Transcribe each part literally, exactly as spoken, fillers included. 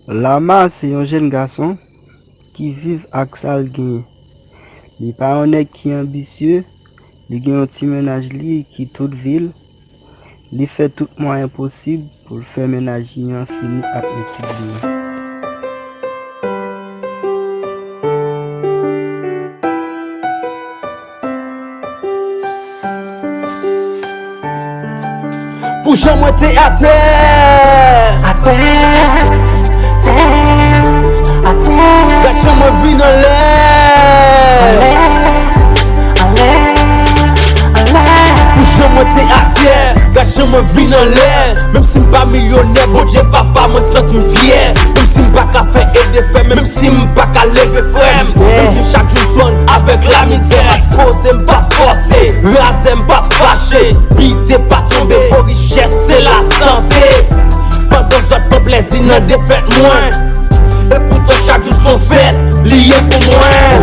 Lama se yon jèn gason ki viv ak sa l genyen. Li pa yon nèg ki anbisye, li gen yon ti mennaj li ki tout vi l. Li fè tout mwayen posib pou l fè mennaj li an fini ak etid li yo. Pou jan mwen te atè. Atè, tè, atè. Gad jan mwen vin anlè. Anlè, anlè, anlè. Pou jan mwen te atè. Gad jan mwen vin anlè. Menm si m pa milyonè, Bondye papa, mwen santi m fyè. Menm si m pa ka fè e de fè, menm si m pa ka leve frè m. Menm si chak jou zòn avèk lamizè. Pa t koze, m pa fòse, razè, m pa fache. Bite pa tonbe, gwo richès se lasante. Pandan zòt pran plèzi nan defèt mwen. Epoutan chak jou s on fèt, li ye pou mwen.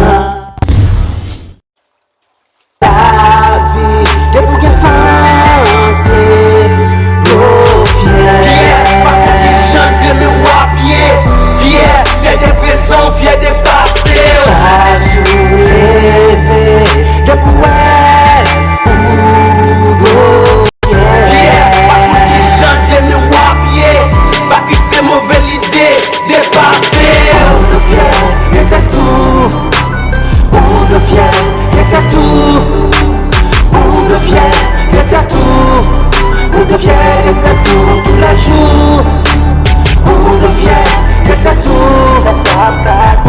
Lavi, depi w gen sante, dlo fyè. Fyè, pa konn ki jan demen w ap ye. Fyè, fyè de prezan w, fyè de pase w. Chak jou w leve, depi w wè, ou dlo fyè. Fyè, pa konn ki jan demen w ap ye. Pa kite move lide depase w. Ou dlo fyè de tèt ou. Ou dlo fyè de tèt ou. Ou dlo fyè de tèt ou. Ou dlo fyè de tèt ou toulèjou. Ou dlo fyè de tèt ou.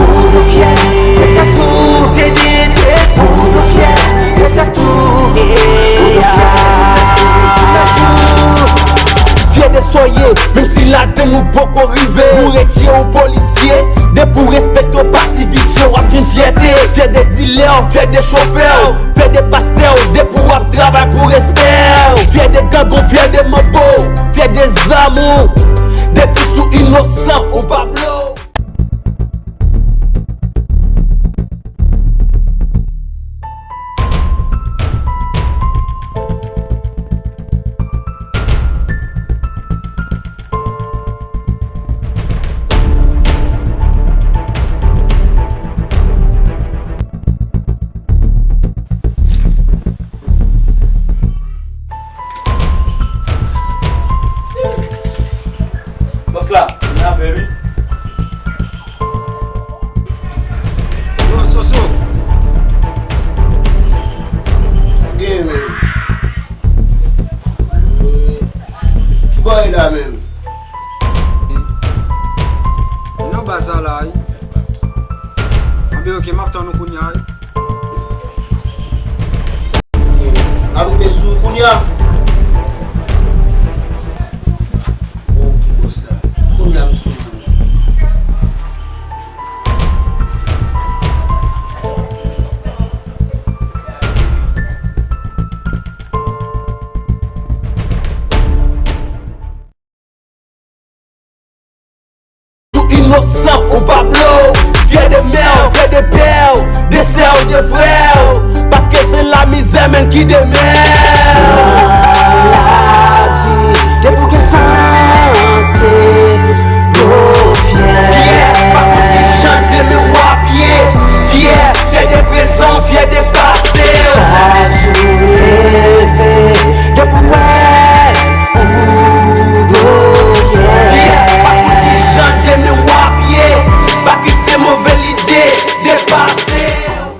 Ou dlo fyè de tèt ou. Ou dlo fyè de tèt ou. Ou dlo fyè de tèt ou toulèjou. Fyè de sa w ye, menm si ladann ou poko rive. Ou retire w polisye, depi w respekte w pa ti visye, w ap jwenn fyète. Fyè de dilè w, fyè de chofè w, fyè de pastè w, depi w ap travay pou respè w. Fyè de gang ou, fyè de manbo w, fyè de zam ou, depi sou inosan ou pa blow. Bòs la, vin avè wi. Yo, Soso. Gen menm. Ki bò e la menm? Nan baz la la wi. Anben oke, m ap tann ou kounya wi. N ap rive sou ou kounya. Oke, bòs la. Kounya m sou ou. Tou inosan ou pa blow. Fyè de mè w, fyè de pè w, de sè w, de frè w. Paske se lamizè menm ki demè w. Nan lavi, depi w gen sante, dlo fyè. Fyè, pa konn ki jan demen w ap ye. Fyè, fyè de prezan w, fyè de pase w. Chak jou leve, depi w wè Fyè, pa konn ki jan demen w ap ye. Pa kite move lide depase w.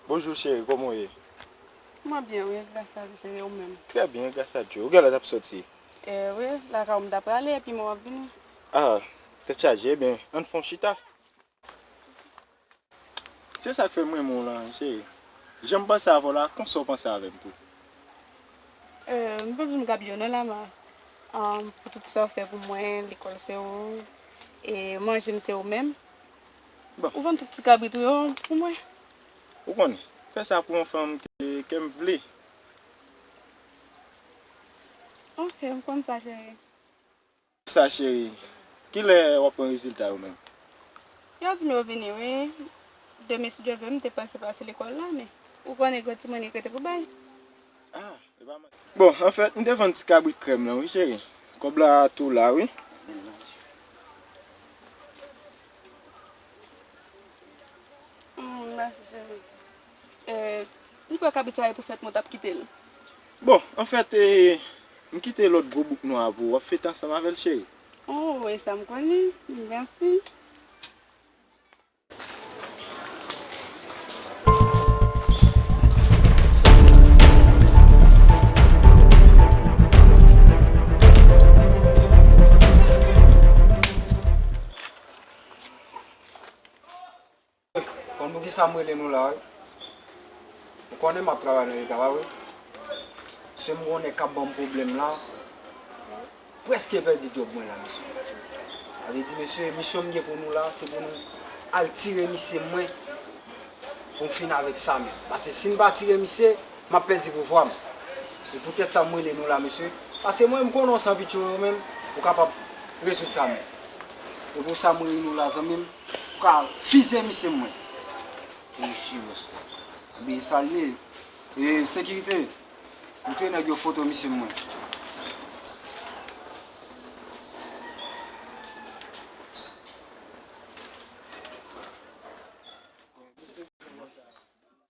Bonjou cheri, kòman w ye? Mwen byen wi, gras a Dye cheri, ou menm? Trè byen, gras a Dye. Ou genlè t ap soti? Eh wi, lakay ou m ta prale epi mwen w ap vini. Ah, tèt chaje, ebyen, ann fè yon chita. Se sa k fè m renmen w lan, cheri. Jan m panse avè w la, konsa w panse avè m tou. Eh, m pa vin gabiye w non Lama. Ahn, pou tout sa w fè pou mwen, lekòl se ou, e manje m se ou menm. Bon. Ou vann tout ti kabrit ou yo pou mwen. Ou konnen, fè sa pou yon fanm ke, ke m vle. Ok, m konn sa, cheri. Sa, cheri, kilè w ap pran rezilta yo menm? Yo di m yo vini, wi. Demen, si Dye vle, m te panse pase lekòl la, men ou konnen gen timoun yo k rete pou bay. Ah, e pa mal. Bon, anfèt, m te vann ti kabrit krèm lan, wi, cheri. Kòb la tou la, wi. Hmm, mèsi, cheri. Eh, m kwè kabrit sa e pou fèt mwen, w t ap kite l. Bon, anfèt, eh, m kite lòt gwo bouk nwa a pou w. W ap fete ansanm avè l, cheri. Oh, e sa m konnen. Mèsi. Konn poukisa m rele nou la, wi? Ou konnen m ap travay nan leta, pa vre? Se m konnen k ap ban m pwoblèm la. Prèske pèdi djòb mwen la, mesye. Sa vle di, mesye, misyon m gen pou nou la, se pou nou al tire misye mwen, pou m fin avèk Samy. Paske si n pa tire misye, m ap pèdi pouvwa m. E poutèt sa m rele nou la, mesye. Paske mwen, m konnen w se yon pitchou, ou menm, ou kapab rezoud sa, men. E pou sa m rele nou la, zanmi m, ou ka fize misye mwen. Mesye, mesye. Ebyen, sa l ye. E, sekirite. Montre nèg yo foto misye mwen.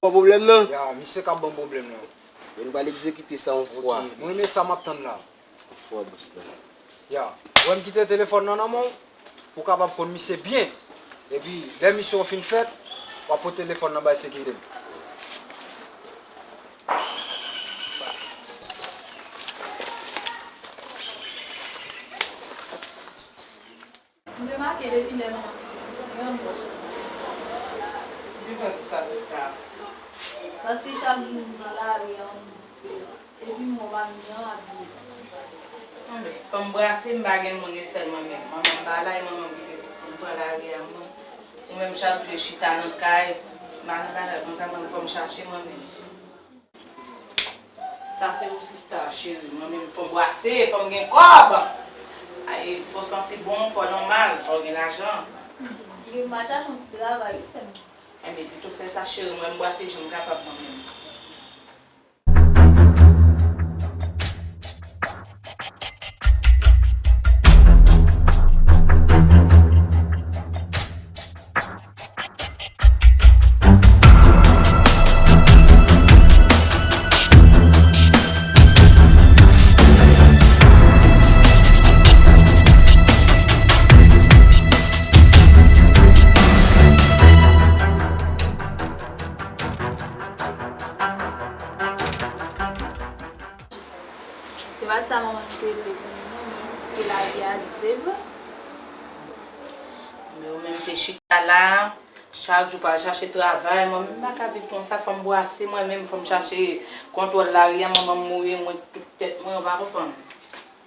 Bon pwoblèm nan? Ya, misye k ap ban m pwoblèm nan. Men nou pral egzekite sa yon fwa. Ok, mwen men sa m ap tann la. Yon fwa, bòs la. Ya, ou wè m kite telefòn nan nan men w? Pou w kapab konn misye byen. Epi, lè misyon an fin fèt, w ap pote telefòn nan bay sekirite m. M remake depi lè m antre, grann pòch. Poukisa w di sa, sista? Paske chak jou m pran lari a, yon moun diferan. Epi m wè w pa menm jan abiye. Anben, fò m brase, m pa gen moun, e sèl mwen menm. Manman m pa la, e manman m ki te pou m pran lari a mwen. Ou menm chak jou chita nan kay, m pa nan bagay konsa, mwen fò m chache mwen menm. Sa se ou sista cheri, mwen menm fò m brase, fò m gen kòb. Ay, fò w santi bon, fò w nòmal, fò w gen lajan. Li m al chache yon ti travay, wi, sè m. Enben, pito fè sa cheri, mwen m brase jan m kapab mwen menm. Se pa t sa manman m te vle pou nou, non, men ke lavi a di, se vre. Men ou menm se chita la, chak jou pral chache travay, mwen menm m pa ka viv konsa, fò m brase mwen menm, fò m chache kontwòl lari a, manman m mouri, mwen tout tèt mwen, ou pa konprann.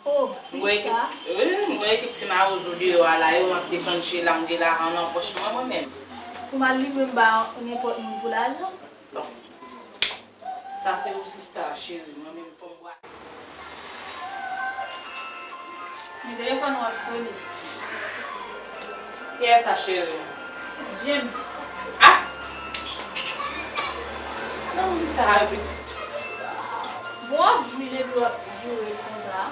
Oh, sista. M wè ekip, wi, m wè ekip ti mawozo deyò a la, yo ap dekann je la, m gen lajan nan pòch mwen, mwen menm. Pou m al livre m ba nenpòt moun pou lajan? Bon. Sa se ou sista cheri, mwen menm fò m bwa. Men telefòn ou ap sone. Kiyès sa cheri? James. Ah! Nan moun sa a pitit. Bon, w ap jwi depi w ap joure l konsa.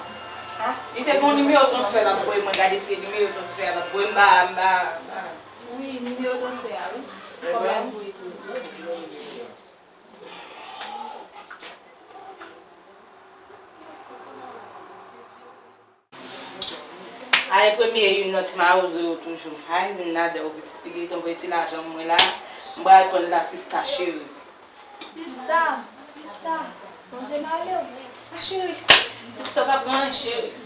Ah, li te gon nimewo transfè l ap voye mwen, gade si e nimewo transfè l ap voye m ba, m ba, m ba. Wi, nimewo transfè a, wi. Kòb la voye pou ou. Ay, premye youn nan ti mawozo yo toujou. Ay, vin ladan yo pitit, li gentan voye ti lajan mwen la. M pral pran l la, sista cheri. Sista, sista, sonje m ale w. A cheri, sista pa pran anyen, cheri.